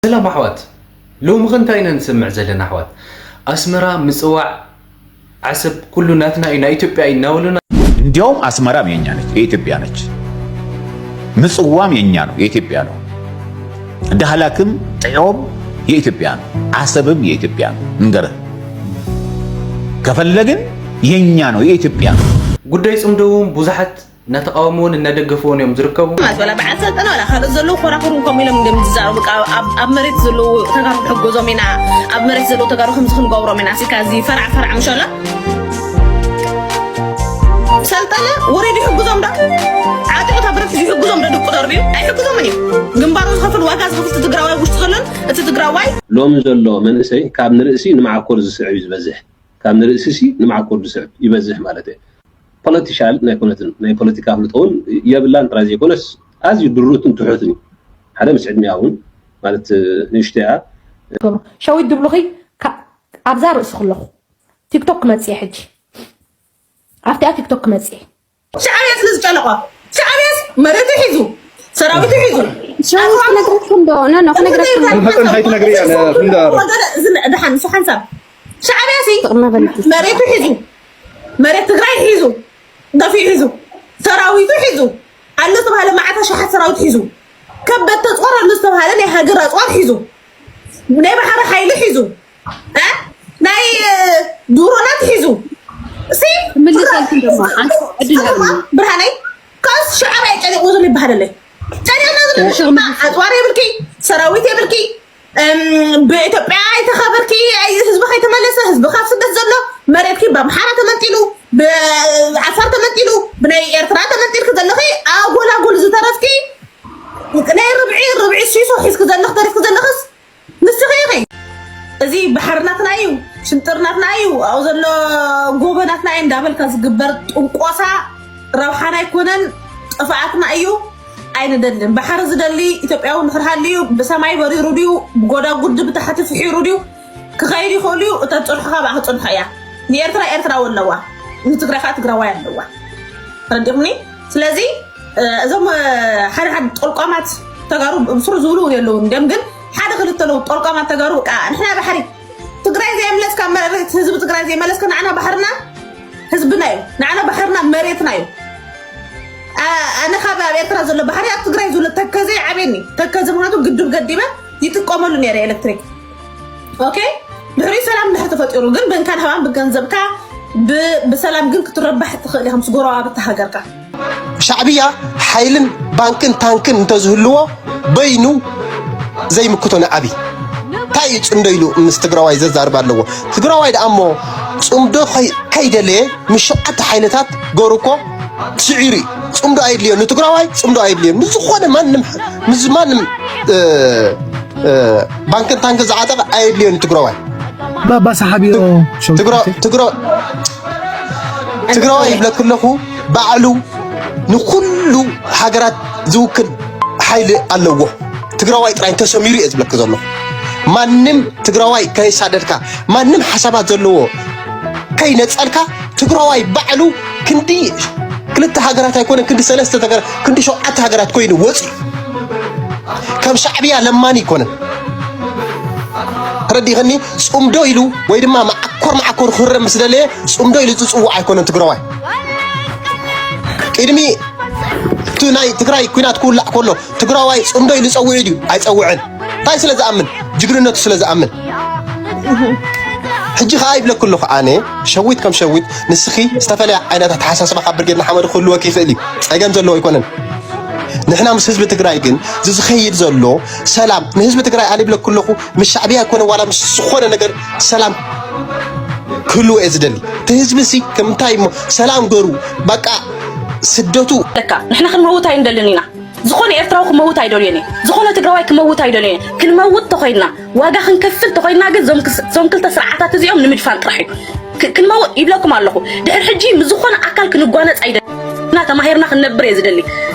ሰላም ኣሕዋት፣ ሎሚ ኸ እንታይ ኢና ንሰምዕ ዘለና ኣሕዋት? ኣስመራ፣ ምጽዋዕ፣ ዓሰብ ኩሉ ናትና እዩ፣ ናይ ኢትዮጵያ እዩ እናበሉና። እንዲያውም አስመራም የኛ ነች፣ የኢትዮጵያ ነች። ምጽዋም የኛ ነው፣ የኢትዮጵያ ነው። ዳህላክም ጥዮም የኢትዮጵያ ነው። አሰብም የኢትዮጵያ ነው። እንገርህ ከፈለግን የኛ ነው፣ የኢትዮጵያ ነው። ጉዳይ ጽምዶ እውን ብዙሓት እናተቃወምዎን እናደገፍዎን እዮም ዝርከቡ። ማለት ዋላ በዓል ሰልጠነ ዋላ ካልኦት ዘለዉ ኮራኹር እውን ከምኡ ኢሎም እዮም ዝዛረቡ። በቃ ኣብ- ኣብ መሬት ዘለዉ ተጋሩ ክሕግዞም ኢና፣ ኣብ መሬት ዘለዉ ተጋሩ ከምዚ ክንገብሮም ኢና። ሲካ እዚ ፈራዕ ፈራዕ ምሸላ ሰልጠነ ወሪዱ ይሕግዞም ዶ? ዓጢቑ እታ ብረት ይሕግዞም ዶ? ድቁ ደርብዩ ኣይሕግዞምን እዩ። ግንባሩ ዝኸፍል ዋጋ ዝኸፍል እቲ ትግራዋይ ውሽጢ ዘሎን እቲ ትግራዋይ ሎሚ ዘሎ መንእሰይ ካብ ንርእሲ ንመዓኮር ዝስዕብ እዩ ዝበዝሕ። ካብ ንርእሲ ሲ ንመዓኮር ዝስዕብ ይበዝሕ ማለት እየ። ፖለቲሻል ናይ ኩነትን ናይ ፖለቲካ ኣፍልጦ እውን የብላን ጥራይ ዘይኮነስ ኣዝዩ ድሩትን ትሑትን እዩ። ሓደ ምስ ዕድሚኣ እውን ማለት ንእሽተያ ገብሩ ሸዊት ድብሉኺ ካ- ኣብዛ ርእሲ ክለኹ ቲክቶክ ክመጽእ ሕጂ ኣብቲኣ ቲክቶክ ክመጽእ ሻዕብያ ስለ ዝጨነቆ ሻዕብያስ መሬቱ ሒዙ ሰራዊቱ ሒዙ ሸዊት ክነግረኩም ዶ ኖ ኖ ክነግረኩም ንፈጠን ሓይቲ ነግሪ እያ ንፍንዳር ወገደ እዚ ድሓን ንሱ ሓንሳብ ሻዕብያ ሲ ጥቕሚ በልኪ መሬቱ ሒዙ መሬት ትግራይ ሒዙ ደፊኡ ሒዙ ሰራዊቱ ሒዙ ኣሎ ዝተባሃለ መዓት ኣሽሓት ሰራዊት ሒዙ ከበድቲ ኣፅዋር ኣሎ ዝተባሃለ ናይ ሃገር ኣፅዋር ሒዙ ናይ ባሕሪ ሓይሊ ሒዙ እ? ናይ እ፣ ድሮናት ሒዙ ሲ ምልሰልኩም ድማ ሓንቲ ዕድል ሃብኒ ብርሃነይ ካስ ሻዕብያ ጨኒቑ ዝብል ይበሃለለይ ጨኒቕና ዝብል ኣፅዋር የብልኪ ሰራዊት የብልኪ እም፣ ብኢትዮጵያ ኣይተኸበርኪ ኣይ- ህዝቢ ከይተመለሰ ህዝቢ ካብ ስደት ዘሎ መሬትኪ ብኣምሓራ ተመንጢሉ ብዓፋር ተመንጢሉ ብናይ ኤርትራ ተመንጢልኪ ዘለኺ ኣጎላጉል ዝተረፍኪ ናይ ርብዒ ርብዒ ሲሶ ሒዝኪ ዘለኽ ተሪፍኪ ዘለኽስ ንስኺ ኢኺ እዚ ባሕሪ ናትና እዩ ሽንጥር ናትና እዩ ኣብኡ ዘሎ ጎቦ ናትና እዩ እንዳበልካ ዝግበር ጥንቆሳ ረብሓና ኣይኮነን ጥፍኣትና እዩ ኣይንደልን ባሕሪ ዝደሊ ኢትዮጵያዊ ንክርሃሉ እዩ ብሰማይ በሪሩ ድዩ ብጎዳጉዲ ብታሕቲ ፍሒሩ ድዩ ክኸይድ ይኽእሉ እዩ እታ ፅንሖ ካብኣ ክፅንሖ እያ ንኤርትራ ኤርትራዊ ኣለዋ ንትግራይ ከዓ ትግራዋይ ኣለዋ ተረዲኹኒ ስለዚ እዞም ሓደ ሓደ ጠልቋማት ተጋሩ ብስሩ ዝብሉ እውን የለውን እንዲም ግን ሓደ ክልተ ኣለዉ ጠልቋማት ተጋሩ በቃ ንሕና ባሕሪ ትግራይ ዘይመለስካ መሬት ህዝቢ ትግራይ ዘይመለስካ ንዓና ባሕርና ህዝብና እዩ ንዓና ባሕርና መሬትና እዩ ኣነ ካብ ኣብ ኤርትራ ዘሎ ባሕሪ ኣብ ትግራይ ዘሎ ተከዘ ይዓብየኒ ተከዘ ምክንያቱ ግድብ ገዲበ ይጥቀመሉ ነረ ኤሌክትሪክ ኦኬ ድሕሪ ሰላም ድሕሪ ተፈጢሩ ግን በንካን ሃባን ብገንዘብካ ብሰላም ግን ክትረባሕ ትኽእል ኢኻ ምስ ጎረባብቲ ሃገርካ ሻዕብያ ሓይልን ባንክን ታንክን እንተዝህልዎ በይኑ ዘይምክቶ ንዓቢ እንታይ እዩ ፅምዶ ኢሉ ምስ ትግራዋይ ዘዛርብ ኣለዎ ትግራዋይ ደኣ እሞ ፅምዶ ከይደለየ ምስ ሸውዓተ ሓይልታት ገሩ እኮ ስዒሩ እዩ ፅምዶ ኣየድልዮ ንትግራዋይ ፅምዶ ኣየድልዮ ንዝኾነ ማንም ምስ ማንም ባንክን ታንክን ዝዓጠቐ ኣየድልዮ ንትግራዋይ ባባ ሰሓቢዮ ትግራዋይ ይብለክ ኣለኹ ባዕሉ ንኩሉ ሃገራት ዝውክል ሓይሊ ኣለዎ ትግራዋይ ጥራይ እንተሰሚሩ እየ ዝብለክ ዘለኹ ማንም ትግራዋይ ከይሳደድካ ማንም ሓሳባት ዘለዎ ከይነፀልካ ትግራዋይ ባዕሉ ክንዲ ክልተ ሃገራት ኣይኮነን ክንዲ ሰለስተ ሃገራት ክንዲ ሸውዓተ ሃገራት ኮይኑ ወፂ ከም ሻዕብያ ለማኒ ኣይኮነን ተረዲኸኒ ፅምዶ ኢሉ ወይ ድማ መዓኮር መዓኮር ክረ ምስ ደለየ ፅምዶ ኢሉ ዝፅውዕ ኣይኮነን ትግራዋይ ቅድሚ እቲ ናይ ትግራይ ኩናት ክውላዕ ከሎ ትግራዋይ ፅምዶ ኢሉ ፀዊዑ ድዩ ኣይፀውዕን እንታይ ስለ ዝኣምን ጅግንነቱ ስለ ዝኣምን ሕጂ ከዓ ይብለኩ ኣለኹ ኣነ ሸዊት ከም ሸዊት ንስኺ ዝተፈላለያ ዓይነት ኣተሓሳስባ ካብ ብርጌድ ንሓመዱ ክህልወኪ ይኽእል እዩ ፀገም ዘለዎ ኣይኮነን ንሕና ምስ ህዝቢ ትግራይ ግን ዝዝኸይድ ዘሎ ሰላም ንህዝቢ ትግራይ ኣነ ይብለኩ ኣለኹ ምስ ሻዕብያ ኣይኮነ ዋላ ምስ ዝኾነ ነገር ሰላም ክህልዎ እየ ዝደሊ እቲ ህዝቢ ሲ ከምንታይ እሞ ሰላም ገሩ በቃ ስደቱ ለካ ንሕና ክንመውት ኣይንደልን ኢና ዝኾነ ኤርትራዊ ክመውት ኣይደልዮን እየ ዝኾነ ትግራዋይ ክመውት ኣይደልዮን እየ ክንመውት ተኾይንና ዋጋ ክንከፍል ተኾይንና ግን ዞም ክልተ ስርዓታት እዚኦም ንምድፋን ጥራሕ እዩ ክንመውት ይብለኩም ኣለኹ ድሕር ሕጂ ምስ ዝኾነ ኣካል ክንጓነፅ ኣይደልን እና ተማሂርና ክንነብር እየ ዝደሊ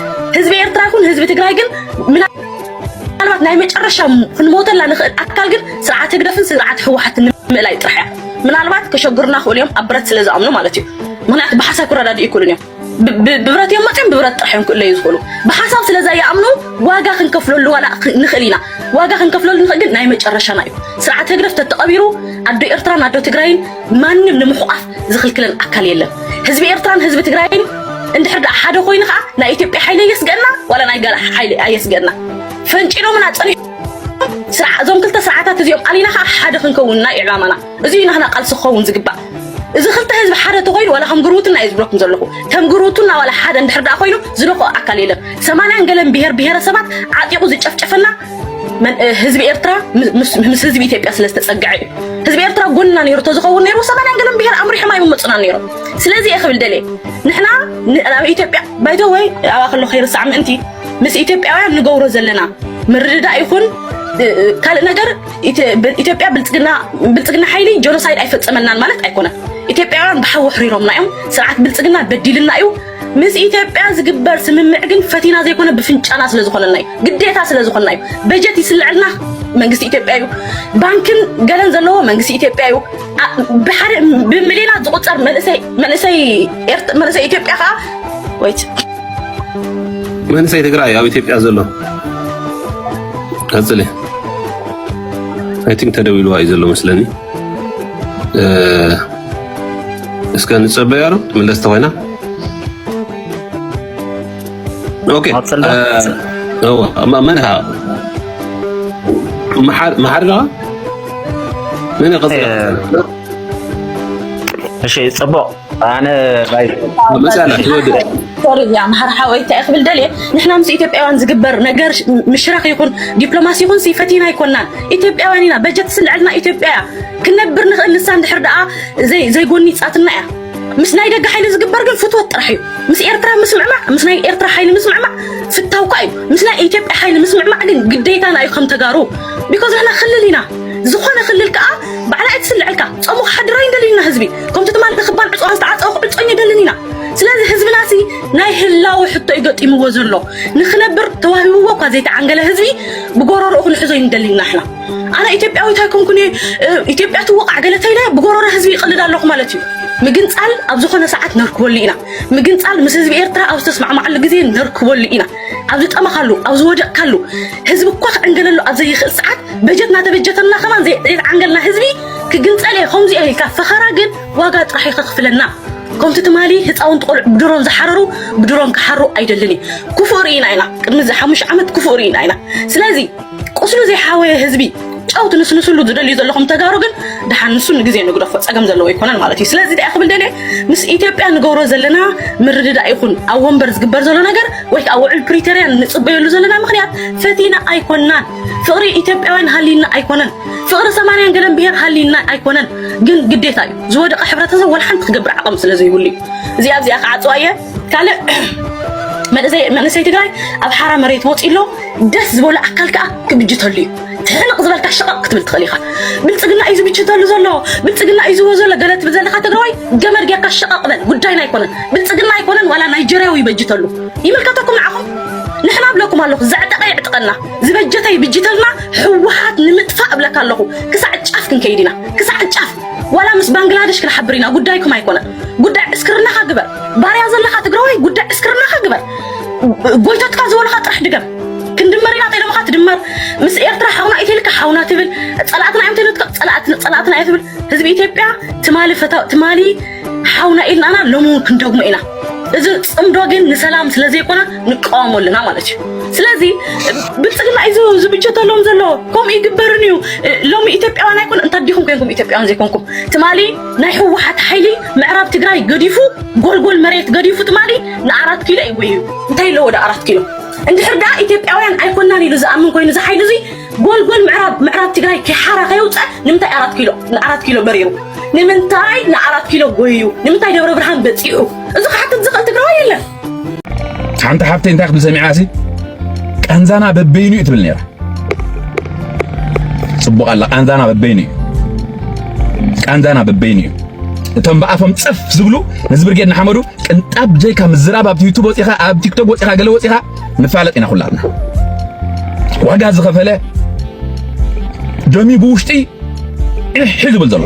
ህዝቢ ኤርትራ ይኹን ህዝቢ ትግራይ ግን ምናልባት ናይ መጨረሻ ክንሞተላ ንኽእል ኣካል ግን ስርዓት ህግደፍን ስርዓት ህወሓትን ንምእላይ ጥራሕ እያ ምናልባት ከሸግሩና ክእሉ እዮም ኣብ ብረት ስለ ዝኣምኑ ማለት እዩ ምክንያቱ ብሓሳብ ክረዳድኡ ይክእሉን እዮም ብ- ብ- ብብረት እዮም መፅኦም፣ ብብረት ጥራሕ እዮም ክእለዩ ዝኽእሉ። ብሓሳብ ስለ ዘይኣምኑ ዋጋ ክንከፍለሉ ዋላ ክ- ንኽእል ኢና። ዋጋ ክንከፍለሉ ንኽእል፣ ግን ናይ መጨረሻና እዩ። ስርዓት ህግደፍ ተተቐቢሩ፣ ኣዶ ኤርትራን ኣዶ ትግራይን ማንም ንምሕቋፍ ዝኽልክለን ኣካል የለን። ህዝቢ ኤርትራን ህዝቢ ትግራይን እንድሕር ደኣ ሓደ ኮይኑ ከዓ ናይ ኢትዮጵያ ሓይሊ ኣየስገእና ዋላ ናይ ጋል ሓይሊ ኣየስገእና። ፈንጪሎምና ፀኒሑ ስርዓ- እዞም ክልተ ስርዓታት እዚኦም ኣሊና ከዓ ሓደ ክንከውን ናይ ዕላማና። እዚ እዩ ናህና ቃልሲ ክኸውን ዝግባእ። እዚ ክልተ ህዝቢ ሓደ ተኮይኑ ዋላ ከም ግርውትና እየ ዝብለኩም ዘለኹ። ከም ግርውትና ዋላ ሓደ እንድሕር ደኣ ኮይኑ ዝነኽኦ ኣካል የለን። ሰማንያን ገለን ብሄር ብሄረሰባት ዓጢቑ ዝጨፍጨፈና መን- እ፣ ህዝቢ ኤርትራ ምስ- ምስ- ምስ ህዝቢ ኢትዮጵያ ስለ ዝተጸግዐ እዩ። ህዝቢ ኤርትራ ጎንና ነይሩ ተዝኸውን ነይሩ ሰማንያን ገለን ብሄር ኣምሪሖም ኣይምመጹና ነይሮም። ስለዚ እየ ክብል ደልየ ንሕና ን- ናብ ኢትዮጵያ ባይቶ ወይ ኣብኣ ከሎ ከይርሳዕ ምእንቲ ምስ ኢትዮጵያውያን ንገብሮ ዘለና ምርድዳእ ይኹን እ- እ- ካልእ ነገር ኢት- ብ- ኢትዮጵያ ብልጽግና ብልጽግና ሓይሊ ጆኖሳይድ ኣይፈጸመልናን ማለት ኣይኮነን። ኢትዮጵያውያን ብሓዊ ኣሕሪሮምና እዮም። ስርዓት ብልጽግና በዲልና እዩ። ምስ ኢትዮጵያ ዝግበር ስምምዕ ግን ፈቲና ዘይኮነ ብፍንጫና ስለ ዝኾነና እዩ፣ ግዴታ ስለ ዝኾንና እዩ። በጀት ይስልዐልና መንግስቲ ኢትዮጵያ እዩ። ባንክን ገለን ዘለዎ መንግስቲ ኢትዮጵያ እዩ። ኣ- ብሓደ ብሚሊዮናት ዝቁጸር መንእሰይ መንእሰይ ኤርት- መንእሰይ ኢትዮጵያ ከዓ ወይት መንእሰይ ትግራይ ኣብ ኢትዮጵያ ዘሎ ቀጽሊ። I think ተደዊልዋ እዩ ዘሎ መስለኒ። እስከ ንጸበያ ዶ ትምለስ ተኾይና። ኦኬ። መን ሃ መሓር መሓር ዶ መን ይቀጽል? እሺ፣ ጽቡቕ። ኣነ ባይ መሳላ ትወድ ሶሪ ያ መሓር ሓወይ እንታይ ክብል ደልየ ንሕና ምስ ኢትዮጵያውያን ዝግበር ነገር ምሽራኽ ይኹን ዲፕሎማሲ ይኹን ሲፈቲና ኣይኮናን። ኢትዮጵያውያን ኢና። በጀት ስልዕልና ኢትዮጵያ እያ። ክነብር ንኽእል ንሳ እንድሕር ደኣ ዘይጎኒጻትና እያ። ምስ ናይ ደገ ሓይሊ ዝግበር ግን ፍትወት ጥራሕ እዩ። ምስ ኤርትራ ምስምዕማዕ ምስ ናይ ኤርትራ ሓይሊ ምስምዕማዕ ፍታውካ እዩ። ምስ ናይ ኢትዮጵያ ሓይሊ ምስምዕማዕ ግን ግዴታና እዩ ከም ተጋሩ። ቢኮዝ ንሕና ክልል ኢና። ዝኾነ ክልል ከዓ ባዕላ ኣይትስልዐልካ። ጾሙ ክሓድር ኣይንደልን ኢና ህዝቢ። ከምቲ ትማሊ ክባን ዕፅዋን ዝተዓፀወ ክዕፆን ይደልን ኢና። ስለዚ ህዝብናሲ ናይ ህላወ ሕቶ እዩ ገጢምዎ ዘሎ። ንክነብር ተዋሂብዎ እኳ ዘይተዓንገለ ህዝቢ ብጎረሮኡ ክንሕዞ ይንደልን ኢና ሕና። ኣነ ኢትዮጵያዊት ኣይኮንኩን እየ፣ ኢትዮጵያ ትወቃዕ ገለ ተይለ ብጎረሮ ህዝቢ ይቕልድ ኣለኹ ማለት እዩ። ምግንፃል ኣብ ዝኾነ ሰዓት ነርክበሉ ኢና። ምግንፃል ምስ ህዝቢ ኤርትራ ኣብ ዝተስማዕማዓሉ ግዜ ነርክበሉ ኢና። ኣብ ዝጠመኻሉ ኣብ ዝወደቕካሉ ህዝቢ እኳ ክዕንገለሉ ኣብ ዘይኽእል ሰዓት በጀት እናተበጀተልና ከማን ዘይተዓንገልና ህዝቢ ክግንፀል እየ ከምዚ እየ ኢልካ ፈኸራ ግን ዋጋ ጥራሕ እዩ ከኽፍለና። ከምቲ ትማሊ ህፃውንቲ ቆልዑ ብድሮን ዝሓረሩ ብድሮን ክሓሩ ኣይደልን እዩ። ክፉእ ርኢና ኢና። ቅድሚ እዚ ሓሙሽተ ዓመት ክፉእ ርኢና ኢና። ስለዚ ቁስሉ ዘይሓወየ ህዝቢ ጨው ትንስንስሉ ዝደልዩ ዘለኹም ተጋሩ ግን ደሓን ንሱ ንግዜ ንግደፎ ጸገም ዘለዎ ኣይኮነን ማለት እዩ። ስለዚ እንታይ ክብል ደልየ ምስ ኢትዮጵያ ንገብሮ ዘለና ምርድዳእ ይኹን ኣብ ወንበር ዝግበር ዘሎ ነገር ወይ ከዓ ውዕል ፕሪቶርያ ንጽበየሉ ዘለና ምኽንያት ፈቲና ኣይኮናን። ፍቕሪ ኢትዮጵያውያን ሃሊና ኣይኮነን። ፍቕሪ ሰማንያን ገለን ብሄር ሃሊና ኣይኮነን። ግን ግዴታ እዩ ዝወደቐ ሕብረተሰብ ወላ ሓንቲ ክገብር ዓቐም ስለ ዘይብሉ እዩ። እዚኣ እዚኣ ክዓፅዋ እየ። ካልእ መንእሰይ ትግራይ ኣብ ሓራ መሬት ወፂ ኣሎ። ደስ ዝበሎ ኣካል ከዓ ክብጅተሉ እዩ። ትሕንቕ ዝበልካ ሸቐቕ ክትብል ትኽእል ኢኻ። ብልፅግና እዩ ዝብጅተሉ ዘሎ፣ ብልፅግና እዩ ዝዎ ዘሎ ገለ ትብል ዘለካ ትግራዋይ ገመድ ጌርካ ሸቐቕ በል። ጉዳይና ኣይኮነን፣ ብልፅግና ኣይኮነን ዋላ ናይጀርያዊ ይበጅተሉ። ይምልከተኩም ንዓኹም። ንሕና እብለኩም ኣለኹ ዘዕጠቐ ይዕጥቀና፣ ዝበጀተ ይብጅተልና። ህወሓት ንምጥፋእ እብለካ ኣለኹ። ክሳዕ ጫፍ ክንከይድ ኢና፣ ክሳዕ ጫፍ። ዋላ ምስ ባንግላደሽ ክንሓብር ኢና፣ ጉዳይኩም ኣይኮነን። ጉዳይ ዕስክርናኻ ግበር። ባርያ ዘለኻ ትግራዋይ ጉዳይ ዕስክርናኻ ግበር። ጎይቶትካ ዝበሉኻ ጥራሕ ድገም። ክንድመር ኢና ተይሎምኻ ትድመር። ምስ ኤርትራ ሓውና ኢተልካ ሓውና ትብል። ጸላእትና እዮም ተይሎትካ ጸላእትና ጸላእትና እያ ትብል። ህዝቢ ኢትዮጵያ ትማሊ ፈታ ትማሊ ሓውና ኢልናና ሎሚ እውን ክንደግሞ ኢና። እዚ ጽምዶ ግን ንሰላም ስለ ዘይኮነ ንቃወሞ ኣለና ማለት እዩ። ስለዚ ብልጽግና እዩ ዝብጀተሎም ዘሎ። ከምኡ ይግበርን እዩ። ሎሚ ኢትዮጵያውያን ኣይኮን እንታ ዲኹም ኮንኩም ኢትዮጵያውያን ዘይኮንኩም ትማሊ ናይ ህወሓት ሓይሊ ምዕራብ ትግራይ ገዲፉ ጎልጎል መሬት ገዲፉ ትማሊ ንኣራት ኪሎ እዩ ጎዩ። እንታይ ኣለዎ ወደ ኣራት ኪሎ? እንድሕር ደኣ ኢትዮጵያውያን ኣይኮናን ኢሉ ዝኣምን ኮይኑ እዚ ሓይሊ እዚ ጎልጎል ምዕራብ ምዕራብ ትግራይ ከይሓራ ከየውፀ ንምንታይ ኣራት ኪሎ ንኣራት ኪሎ በሪሩ? ንምንታይ ንኣራት ኪሎ ጎዩ? ንምንታይ ደብረ ብርሃን በፂሑ? እዚ ክሓትት ዝኽእል ትግራዋይ የለን። ሓንቲ ሓፍተይ እንታይ ክትብል ሰሚዓሲ ቃንዛና በበይኑ እዩ ትብል ነይራ። ጽቡቕ ኣላ። ቃንዛና በበይኑ እዩ። ቃንዛና በበይኑ እዩ። እቶም ብኣፎም ጽፍ ዝብሉ ነዚ ብርጌድ ንሓመዱ ቅንጣብ ጀይካ ምዝራብ ኣብ ዩቱብ ወጺኻ ኣብ ቲክቶክ ወጺኻ ገለ ወጺኻ ንፋለጥ ኢና ኩላትና። ዋጋ ዝኸፈለ ደሚ ብውሽጢ እሕ ዝብል ዘሎ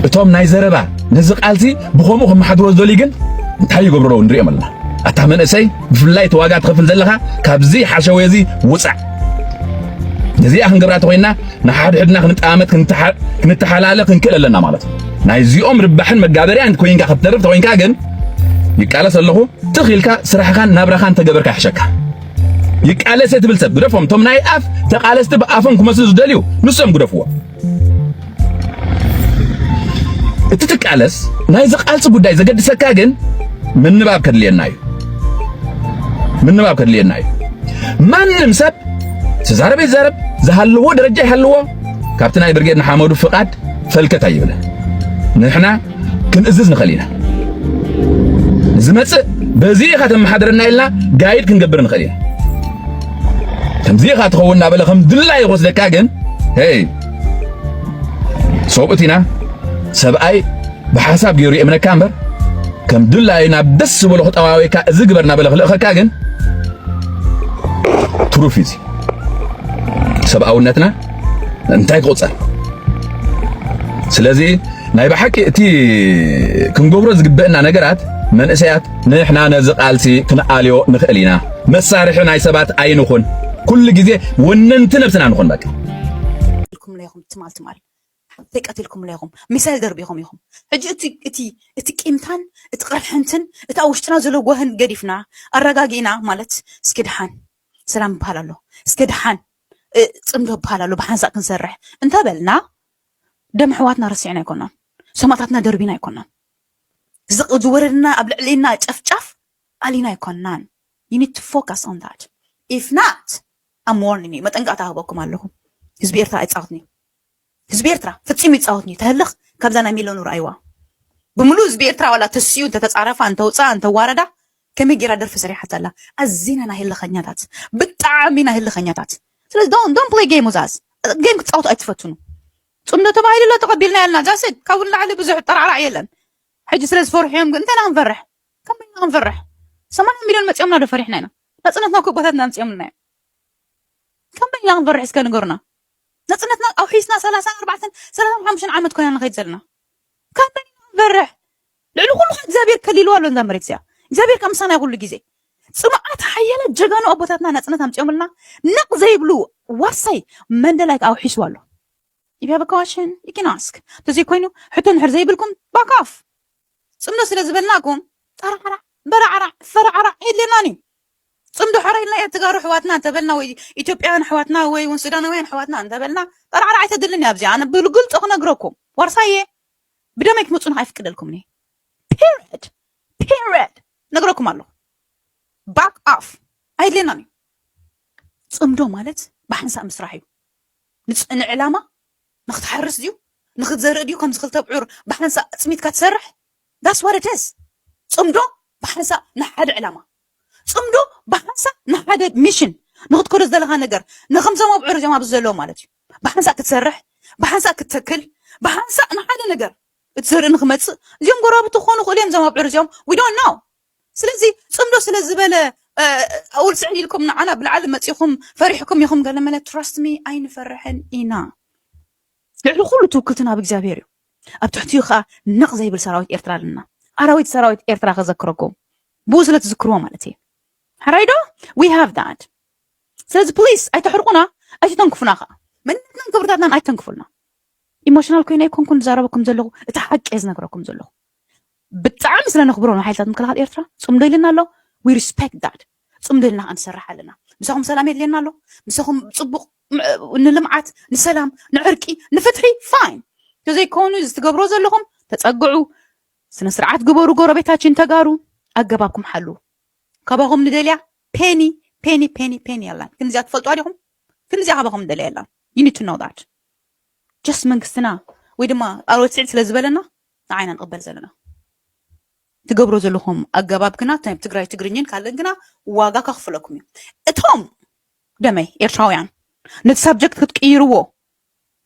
እቶም ናይ ዘረባ ነዚ ቃልሲ ብኸምኡ ክመሓድሮ ዝደልዩ ግን እንታይ ይገብሩ ኣለዉ ንሪኦም ኣለና። ኣታ መንእሰይ፣ ብፍላይ እቲ ዋጋ ትኸፍል ዘለኻ ካብዚ ሓሸወ እዚ ውፃእ። ነዚኣ ክንገብራ ተኾይንና ንሓድሕድና ክንጠማመት ክንተሓ- ክንተሓላለ ክንክእል ኣለና ማለት እዩ። ናይዚኦም ርባሕን መጋበርያን ኮይንካ ክትተርፍ ተኾይንካ ግን ይቃለስ ኣለኹ ትኽ ኢልካ ስራሕኻን ናብራኻን ተገበርካ ይሕሸካ። ይቃለስ እየ ትብል ሰብ ግደፎም። እቶም ናይ ኣፍ ተቃለስቲ ብኣፎም ክመስሉ ዝደልዩ ንሶም ግደፍዎ። እቲ ትቃለስ ናይዚ ቃልሲ ጉዳይ ዘገድሰካ ግን ምንባብ ከድልየና እዩ። ምንባብ ከድልየና እዩ። ማንም ሰብ ዝዛረብ ይዛረብ፣ ዝሃለዎ ደረጃ ይሃለዎ፣ ካብቲ ናይ ብርጌድ ንሓመዱ ፍቓድ ፈልከት ኣይብለን። ንሕና ክንእዝዝ ንኽእል ኢና። ዝመጽእ በዚ ኢኻ ተመሓድረና ኢልና ጋይድ ክንገብር ንኽእል ኢና። ከምዚ ኢኻ ትኸውን እናበለ ከም ድላዩ ክወስደካ ግን፣ ሄይ፣ ሰብኡት ኢና። ሰብኣይ ብሓሳብ ገይሩ የእምነካ እምበር፣ ከም ድላዩ ናብ ደስ ዝበሎ ክጠዋወየካ፣ እዚ ግበር እናበለ ክልእኸካ ግን ትሩፍ እዩ። እዚ ሰብኣውነትና እንታይ ክቑጸር? ስለዚ ናይ ብሓቂ እቲ ክንገብሮ ዝግበአና ነገራት፣ መንእሰያት፣ ንሕና ነዚ ቃልሲ ክንኣልዮ ንኽእል ኢና። መሳርሒ ናይ ሰባት ኣይንኹን። ኩሉ ግዜ ወነንቲ ነብስና ንኹን። በቃ ኢልኩምላ ኢኹም ትማል ትማል ሓፍተይ ቀቲልኩምላ ኢኹም፣ ሚሳይል ደርቢኹም ኢኹም። ሕጂ እቲ እቲ እቲ ቂምታን እቲ ቅርሕንትን እቲ ኣብ ውሽጥና ዘሎ ጓህን ገዲፍና ኣረጋጊእና ማለት እስኪ ደሓን ሰላም ይበሃል ኣሎ፣ እስኪ ደሓን እ፣ ጽምዶ ይበሃል ኣሎ፣ ብሓንሳእ ክንሰርሕ እንተበልና ደም ኣሕዋትና ረሲዕና ኣይኮናን፣ ሰማእታትና ደርቢና ኣይኮናን፣ ዝወረድና ኣብ ልዕሊና ጨፍጫፍ ኣሊና ኣይኮናን። You need to focus on that. If not, I'm warning you. መጠንቀቕታ ህበኩም ኣለኹ። ህዝቢ ኤርትራ ኣይጻወትኒ። ህዝቢ ኤርትራ ፍጺም ይጻወትኒ። ተህልኽ ካብዛ ናይ ሚለኑ ረኣይዋ። ብምሉእ ህዝቢ ኤርትራ ዋላ ተሲኡ እንተተጻረፋ፣ እንተውጻ፣ እንተዋረዳ ከመይ ጌራ ደርፊ ሰሪሓታ ኣላ። ኣዚና ናይ ህልኸኛታት። ብጣዕሚ ናይ ህልኸኛታት። ስለዚ don't don't play game with us. ጌም ክትጻወቱ ኣይትፈትኑ። ጽምዶ ተባሂሉ ኣሎ ተቐቢልና ያልና ዛስድ ካብኡ ንላዕሊ ብዙሕ ጠራዕራዕ የለን። ሕጂ ስለ ዝፈርሑ እዮም ግን እንታይ ኢና ክንፈርሕ? ከመይ ኢና ክንፈርሕ? ሰማንያ ሚልዮን መጺኦምና ዶ ፈሪሕና ኢና? ናጽነትና እኮ ኣቦታትና ኣምጺኦምልና እዮም። ከመይ ኢና ክንፈርሕ እስከ ንገሩና? ናጽነትና ኣውሒስና ሰላሳን ኣርባዕተን ሰላሳን ሓሙሽተን ዓመት ኮይና ንኸይድ ዘለና። ከመይ ኢና ክንፈርሕ? ልዕሊ ኩሉ ኸ እግዚኣብሔር ከሊልዋ ኣሎ እዛ መሬት እዚኣ። እግዚኣብሔር ከ ምሳና እዩ ኩሉ ግዜ። ጽኑዓት ሓያላት ጀጋኑ ኣቦታትና ናጽነት ኣምጺኦምልና ነቕ ዘይብሉ ዋርሳይ መንደላይ ኣውሒስዋ ኣሎ። If you have a question, you can ask. ተዘይኮይኑ ሕቶ እንድሕር ዘይብልኩም back off. ጽምዶ ስለ ዝበልናኩም ጠራዕራዕ በራዕራዕ ፈራዕራዕ የድልየናን እዩ። ጽምዶ ሕራይ ኢልና ተጋሩ ኣሕዋትና እንተበልና ወይ ኢትዮጵያውያን ኣሕዋትና ወይ እውን ሱዳናውያን ኣሕዋትና እንተበልና ጠራዕራዕ ኣይተድልን እያ። ኣብዚ ኣነ ብግልጹ ክነግረኩም ዋርሳየ ብደመይ ክትመጹና ኣይፍቅደልኩምን እየ። Period. Period. ነግረኩም ኣለኹ። Back off. ኣይድልየናን እዩ። ጽምዶ ማለት ብሓንሳእ ምስራሕ እዩ። ንጽ- ንዕላማ ንክትሓርስ ድዩ ንክትዘርእ ድዩ ከምዚ ክልተ ብዑር ብሓንሳእ ኣጽሚትካ ትሰርሕ? That's what it is. ጽምዶ ብሓንሳእ ንሓደ ዕላማ፣ ጽምዶ ብሓንሳእ ንሓደ ሚሽን ንክትከዶ ዝደለኻ ነገር ንከምዞም ኣብዑር እዚኦም ኣብዚ ዘለዉ ማለት እዩ። ብሓንሳእ ክትሰርሕ፣ ብሓንሳእ ክትተክል፣ ብሓንሳእ ንሓደ ነገር እቲ ዘርኢ ንክመጽእ እዚኦም ጎረባብቲ ክኾኑ ይኽእሉ እዮም። እዞም ኣብዑር እዚኦም we don't know። ስለዚ ጽምዶ ስለ ዝበለ ኣውል ስዕድ ኢልኩም ንዓና ብላዕሊ መጺኹም ፈሪሕኩም ኢኹም ገለ መለ trust me ኣይንፈርሕን ኢና። ልዕሊ ኩሉ ትውክልትና ኣብ እግዚኣብሔር እዩ። ኣብ ትሕቲኡ ከዓ ነቕ ዘይብል ሰራዊት ኤርትራ ኣለና። ኣራዊት ሰራዊት ኤርትራ ከዘክረኩም ብኡ ስለ ትዝክርዎ ማለት እዩ። ሕራይ ዶ? We have that። ስለዚ ፕሊስ ኣይተሕርቁና፣ ኣይትተንክፉና ከዓ መንነትናን ክብርታትናን ኣይተንክፉልና። ኢሞሽናል ኮይነ ኣይኮንኩን ዝዛረበኩም ዘለኹ፣ እቲ ሓቂ እየ ዝነግረኩም ዘለኹ። ብጣዕሚ ስለ ነኽብሮ ንሓይልታት ምክልኻል ኤርትራ ጽምዶ ኢልና ኣሎ። We respect that። ጽምዶ ኢልና ክንሰርሕ ኣለና። ምሳኹም ሰላም የድልየና ኣሎ። ምሳኹም ጽቡቕ ንልምዓት፣ ንሰላም፣ ንዕርቂ፣ ንፍትሒ ፋይን። ተዘይኮኑ እዚ ትገብሮ ዘለኹም ተጸግዑ፣ ስነ ስርዓት ግበሩ፣ ጎረቤታችን ተጋሩ ኣገባብኩም ሓሉ። ካባኹም ንደልያ ፔኒ ፔኒ ፔኒ ፔኒ ኣላን። ክንዚኣ ትፈልጡ ዲኹም? ክንዚኣ ካባኹም ንደልያ የላን። You need to know that. Just መንግስትና ወይ ድማ ኣሮት ስዕድ ስለ ዝበለና ንዓይና ንቕበል ዘለና። ትገብሮ ዘለኹም ኣገባብ ግና ናይ ትግራይ ትግርኝን ካልእን ግና ዋጋ ከኽፍለኩም እዩ። እቶም ደመይ ኤርትራውያን ነቲ ሳብጀክት ክትቅይርዎ፣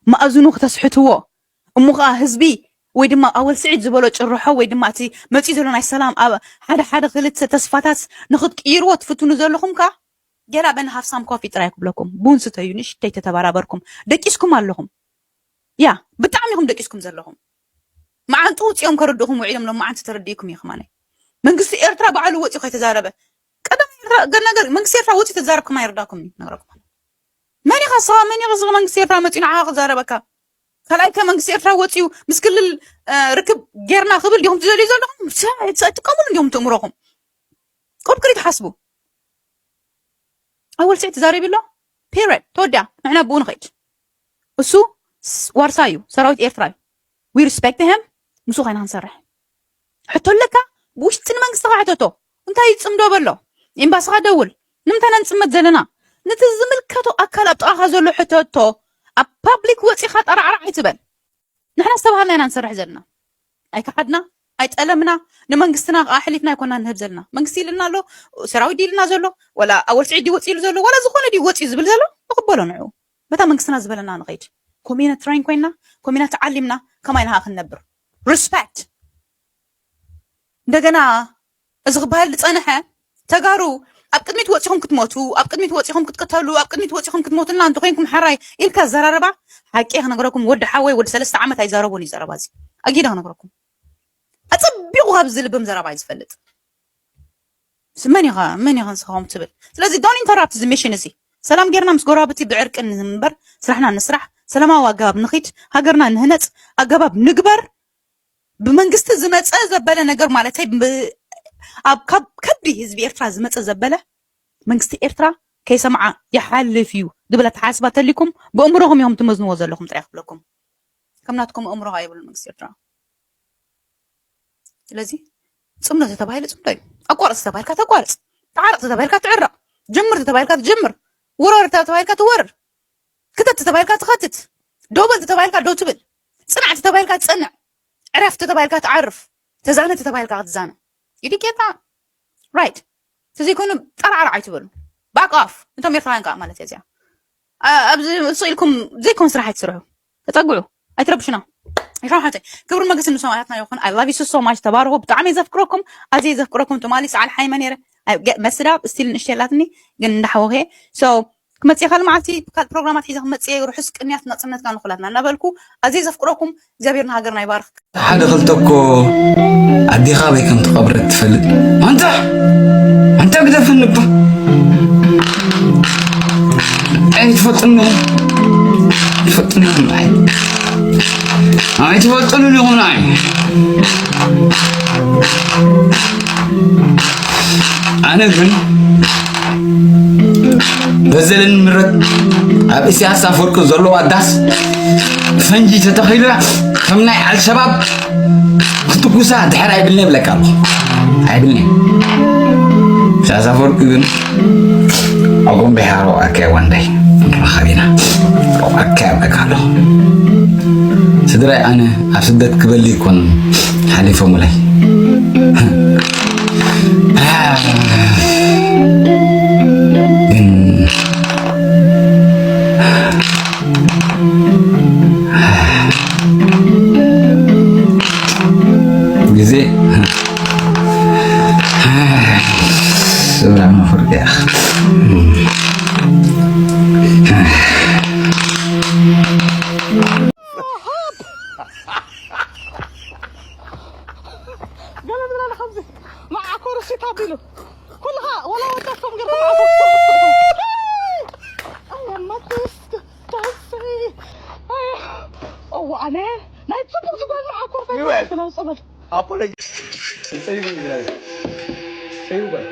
መኣዝኑ ክተስሕትዎ፣ እሞ ኸዓ ህዝቢ ወይ ድማ ኣወል ስዒድ ዝበሎ ጭርሖ ወይ ድማ እቲ መፂኡ ዘሎ ናይ ሰላም ኣብ ሓደ ሓደ ክልተ ተስፋታት ንክትቅይርዎ ትፍትኑ ዘለኹም ከ ገላ በን have some coffee ጥራይ ክብለኩም፣ ቡን ስተዩ፣ ንእሽተይ ተተባራበርኩም። ደቂስኩም ኣለኹም። ያ ብጣዕሚ ኢኹም ደቂስኩም ዘለኹም። መዓንጡ ውፅኦም ከረድእኹም ውዒሎም ሎም መዓንቲ ተረዲእኩም እዩ ከማነይ። መንግስቲ ኤርትራ ባዕሉ ወፂኡ ከይተዛረበ ቀደም ኤርትራ ገና ገር መንግስቲ ኤርትራ ወፂኡ ተዛረብ ከማ ይርዳኩም ነግረኩም። መን ኢኻ ስኻ መን ኢኻ ስኻ መንግስቲ ኤርትራ መፂኡ ንዓኻ ክዛረበካ? ካልኣይ ከ መንግስቲ ኤርትራ ወፂኡ ምስ ክልል ርክብ ጌርና ክብል ዲኹም ትደልዩ ዘለኹም? ትጥቀሙሉ እንዲኹም ትእምሮኹም። ቆብ ክሪ ትሓስቡ። ኣወል ስዒድ ተዛሪቡ ኣሎ። ፔረድ ተወዲኣ። ንሕና ብኡ ንኸይድ። እሱ ዋርሳ እዩ፣ ሰራዊት ኤርትራ እዩ። We respect him። ምስኡ ኮይና ክንሰርሕ። ሕቶ ኣለካ? ብውሽጢ ንመንግስቲ ካ ሕተቶ። እንታይ ይጽምዶ በሎ? ኤምባስኻ ደውል። ንምንታይ ኢና ንጽመት ዘለና? ነቲ ዝምልከቶ ኣካል ኣብ ጥቓኻ ዘሎ ሕተቶ። ኣብ ፓብሊክ ወጺኻ ጠራዕራዕ ኣይትበል። ንሕና ዝተባሃልና ኢና ንሰርሕ ዘለና። ኣይከሓድና፣ ኣይጠለምና፣ ንመንግስትና ከዓ ኣሕሊፍና ኣይኮና ንህብ ዘለና። መንግስቲ ኢልና ኣሎ፣ ሰራዊት ድዩ ኢልና ዘሎ፣ ወላ ኣወል ስዒድ ድዩ ወፂኡ ዘሎ፣ ወላ ዝኾነ ድዩ ወፂኡ ዝብል ዘሎ፣ ንቕበሎ ንዑ። በታ መንግስትና ዝበለና ንኸይድ። ኮሚና ትራይን ኮይና፣ ኮሚና ተዓሊምና፣ ከማይ ንሃ ክንነብር። ሪስፔክት። እንደገና እዚ ክበሃል ዝጸንሐ ተጋሩ ኣብ ቅድሚት ወጺኹም ክትሞቱ፣ ኣብ ቅድሚት ወጺኹም ክትቅተሉ፣ ኣብ ቅድሚት ወጺኹም ክትሞቱልና እንተኾይንኩም ሓራይ ኢልካ ዘራርባ ሓቂ ክነግረኩም ወዲ ሓወይ ወዲ ሰለስተ ዓመት ኣይዛረቦን እዩ ዘረባ እዚ ኣጊደ ክነግረኩም ኣጸቢቑ ካብ ዝልብም ዘረባ እዩ ዝፈልጥ መን ኢኻ መን ኢኻ ንስኻኹም ትብል ስለዚ don't interrupt እዚ mission እዚ ሰላም ጌርና ምስ ጎረባብቲ ብዕርቂ ንንበር ስራሕና ንስራሕ ሰላማዊ ኣገባብ ንኺድ ሃገርና ንህነጽ ኣገባብ ንግበር ብመንግስቲ ዝመፀ ዘበለ ነገር ማለተይ ኣብ ካብ ከብዲ ህዝቢ ኤርትራ ዝመፀ ዘበለ መንግስቲ ኤርትራ ከይሰምዓ ይሓልፍ እዩ ዝብል ኣተሓሳስባ ተሊኩም ብእምሮኹም ኢኹም ትመዝንዎ ዘለኹም ጥራይ ክብለኩም ከም ናትኩም ኣእምሮ ኣይብሉን መንግስቲ ኤርትራ ስለዚ ፅምዶ ተተባሂለ ፅምዶ እዩ ኣቋርፅ ተባሂልካ ተቋርፅ ተዓረቕ ተተባሂልካ ትዕረቕ ጀምር ተተባሂልካ ትጀምር ውረር ተተባሂልካ ትወርር ክተት ተባሂልካ ትኸትት ዶ በል ተባሂልካ ዶ ትብል ፅናዕ ተባሂልካ ትፀንዕ ዕረፍ ተባሂልካ ትዓርፍ ተዛነ ተባሂልካ ክትዛነ ኢዲ ጌታ right ተዘይኮይኑ ጠራዕራዕ ኣይትበሉ back off እቶም ኤርትራውያን ከዓ ማለት እያ ኣብዚ እሱ ኢልኩም ዘይኮን ስራሕ ኣይትስርሑ ተፀግዑ ኣይትረብሹና ይሻም ሓተይ ክብሪ መግስቲ ንሰማያትና ይኹን I love you so much ተባረኹ ብጣዕሚ ዘፍቅረኩም ኣዝየ ዘፍቅረኩም ትማሊ ሰዓል ሓይመ ነይረ መስዳብ ስቲል ንእሽተይ ኣላትኒ ግን እንዳሓወኸ so ክመጽእ ካልእ መዓልቲ ካልእ ፕሮግራማት ሒዘ ክመጽእ እየ ርሑስ ቅንያት ናጽነትና ንኹላትና እናበልኩ ኣዝየ ዘፍቅረኩም እግዚኣብሔር ንሃገርና ይባርክ ሓደ ክልተ እኮ ኣዴኻ ኣበይ ከም ትቐብረት ትፈልጥ ኣንታ ኣንታ ግደፍኒ እባ ኣይትፈልጥኒ ትፈልጥኒ ኣይትፈልጥኒ ይኹን ኣይ ኣነ ግን በዘለን ምረት ኣብ እስያስ ኣፈወርቂ ዘለዋ ዳስ ፈንጂ ተተኺላ ከም ናይ ኣልሸባብ ክትጉሳ ድሕር ኣይብልኒ ይብለካ ኣሎ ኣይብልኒ እስያስ ኣፈወርቂ ግን ኣጎም ብሓሮ ኣከያ ዋንዳይ ንራኸብ ኢና ኣከያ ይብለካ ኣሎ ስድራይ ኣነ ኣብ ስደት ክበሊ ይኮን ሓሊፎምለይ ግን ግዜ ስብራ መፍርቅያ ገለ ዝብላለ ከምዚ መዓኮር እሺ ታቢሉ ኩልኻ ወላ ወዳኩም ገርኩም ዓኮር ኣየማትስ ተንስይ እዋ ኣነ ናይ ጽቡቅ ዝጓዝ መዓኮር ይበል። ክነው ጸበል ኣፖሎጂ ይበል።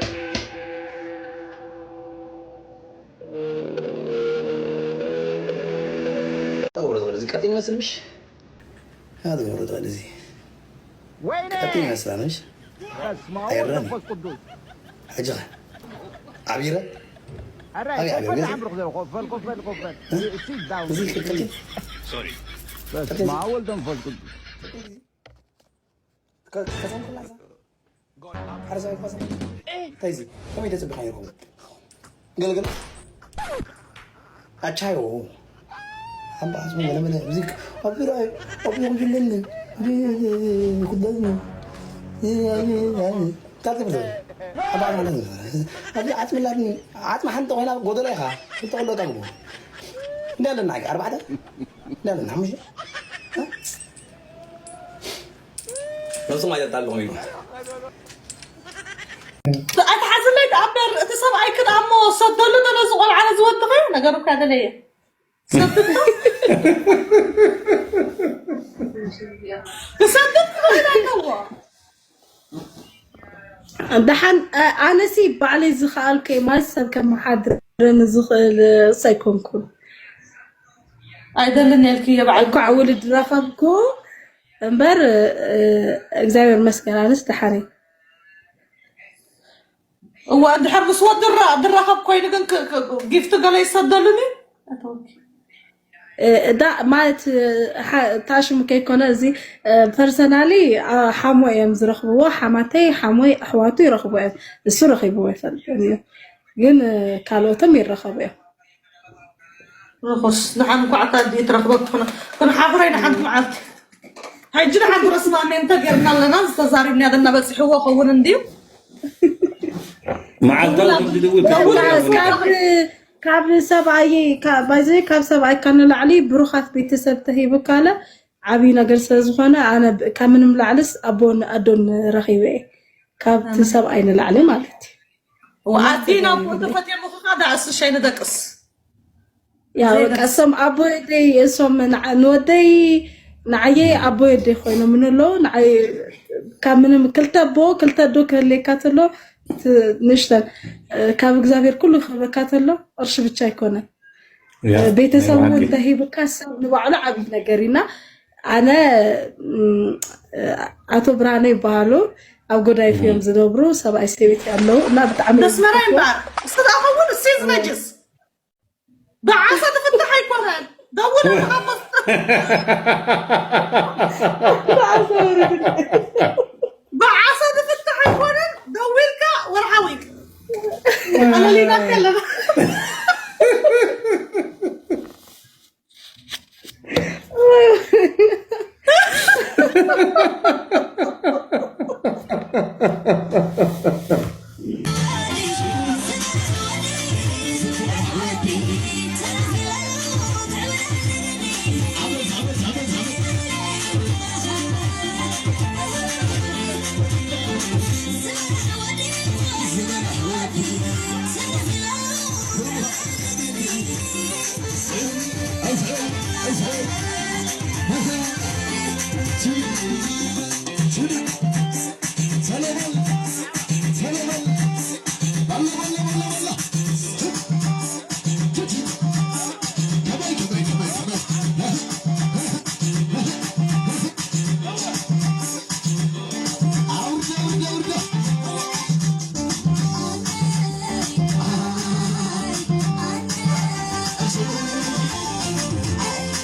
ቀጥ ይመስል ምሽ هذا هو الرضا الذي ወይኔ ቀጥታ ይመስላል። እሺ በስመ አብ ወወልድ ወመንፈስ ቅዱስ። ሕጂ ኸ? ዓቢረ? ኧረ ኣበይ ዓቢረ? ኮፈል ገዛ? ዓምርኽ ዘለ ኮፈል ኮፈል ኮፈል። እ? Sit down. እዚ ክልክል? ሶሪ። በስመ አብ ወወልድ ወመንፈስ ቅዱስ። ከ-፣ ከሰምኩላ እዛ? ሓረሳይ እኳ ሰምኩ። እንታይ እዚ? ከመይ ተጽብኻ ይኸውን? ገልገል ኣቻዮ ሓምባስ መለመለ ሙዚክ ኣብ ቢራይ ኣብ ቢራይ ይለኒ ኩዳዝኒ ታልተ ብሎ ሓምባስ ማለት ኣብዚ ዓጽሚ ላትኒ ዓጽሚ ሓንቲ ኮይና ጎደሎ ኢኻ ክልተ ከሎ ታግቦ እንዳለና ኣርባዕተ እንዳለና ሓሙሽተ ነብስኹም ኣይጠጣልኹም ኢሉ ኣይትሓዝለይ ደኣ እምበር፣ እቲ ሰብኣይ ክድኣ እሞ ሰደሉ፣ ደሎ ዝቆልዓ ነዚ ወድኺ፣ ነገሩ እኳ ደለየ። ሰድቶ? ክሰድድ ክኽእል ኣለዎ። ደሓን፣ ኣ-፣ ኣነሲ ባዕለይ ዝኸኣልኩ እየ ማለት ሰብ ከመሓድረኒ ዝኽእል ንስ ኣይኮንኩን። ኣይደልን ኢልክዮ ባዕልኪ። እንኳዕ ውልድ ረኸብኩ እምበር፣ እ፣ እግዚኣብሔር ይመስገን ኣነስ ደሓን እየ። እዋ፣ እንድሕር ምስ ወዲ ራ-፣ ድራኸብ ኮይኑ ግን ክ-፣ ክ-፣ ጊፍቲ ገለ ይሰደሉኒ? ኣተወኪ። እ፣ እዳ ማለት፣ እ፣ ሓ-፣ ታሽሙ ከይኮነ እዚ፣ እ፣ ፐርሰናሊ፣ ኣ፣ ሓሞ እዮም ዝረኽብዎ። ሓማተይ፣ ሓሞይ፣ ኣሕዋቱ ይረኽቡ እዮም። እሱ ረኺብዎ ኣይፈልጥን እዩ። ግን፣ እ፣ ካልኦቶም ይረኸቡ እዮም። ርኹስ፣ ንሓን ኳዕታ ድዩ ትረኽቦ ትኾነ? ክንሓፍረይ ንሓንቲ መዓልቲ። ሕጂ ንሓንቲ ረስማሜ እንተ ጌርና ኣለና፣ ዝተዛሪብናዮ ደና በጺሕዎ ኸውን እንድዩ? መዓልታዊ ከምዚ ድውል ካብ፣ ካብ ሰብኣይ፣ ካ-፣ ባይዘይ ካብ ሰብኣይ ካብ ንላዕሊ ብሩኻት ቤተሰብ ተሂቡካለ ዓብዪ ነገር ስለ ዝኾነ፣ ኣነ ብ-፣ ካብ ምንም ላዕልስ ኣቦን ኣዶን ረኺበ እየ። ካብቲ ሰብኣይ ንላዕሊ ማለት እዩ። ኣዲና እኮ እንተፈትየሙ ክኻ ደኣ እስሻይ ንደቅስ። ያ በቃ እሶም ኣቦ የደይ፣ እሶም ንዓ-፣ ንወደይ፣ ንዓየይ ኣቦ የደይ ኮይኖም እንሎ፣ ንዓይ ካብ ምንም ክልተ ኣቦ፣ ክልተ ኣዶ ክህልየካ ተሎ፣ ት-፣ ንእሽተን፣ እ፣ ካብ እግዚኣብሔር ኩሉ ክህበካ ተሎ፣ ቅርሺ ብቻ ኣይኮነን። ያ፣ እ፣ ቤተሰብ ናይ እውን ብሓቂ። ተሂብካ ሰብ ንባዕሉ ዓብዪ ነገር ኢና። ኣነ፣ እም፣ እ፣ ኣቶ ብርሃነ ይበሃሉ፣ ኣብ ጎዳይፍ እዮም ዝነብሩ፣ ሰብኣይ ሰበይቲ ኣለዉ እና ብጣዕሚ እዮም ደስ በላይ ዝፈትዎም። እምበኣር፣ እሱ ደኣ ኸውን እሱ እዩ ዝነጅስ። ብዓሳ ዝፍታሕ ኣይኮነን። ደውል ብዓሳ ወረደ። ብዓሳ ዝፍታሕ ኣይኮነን። ደዊልካ ወርሓዊ ኣለሊና ከለና።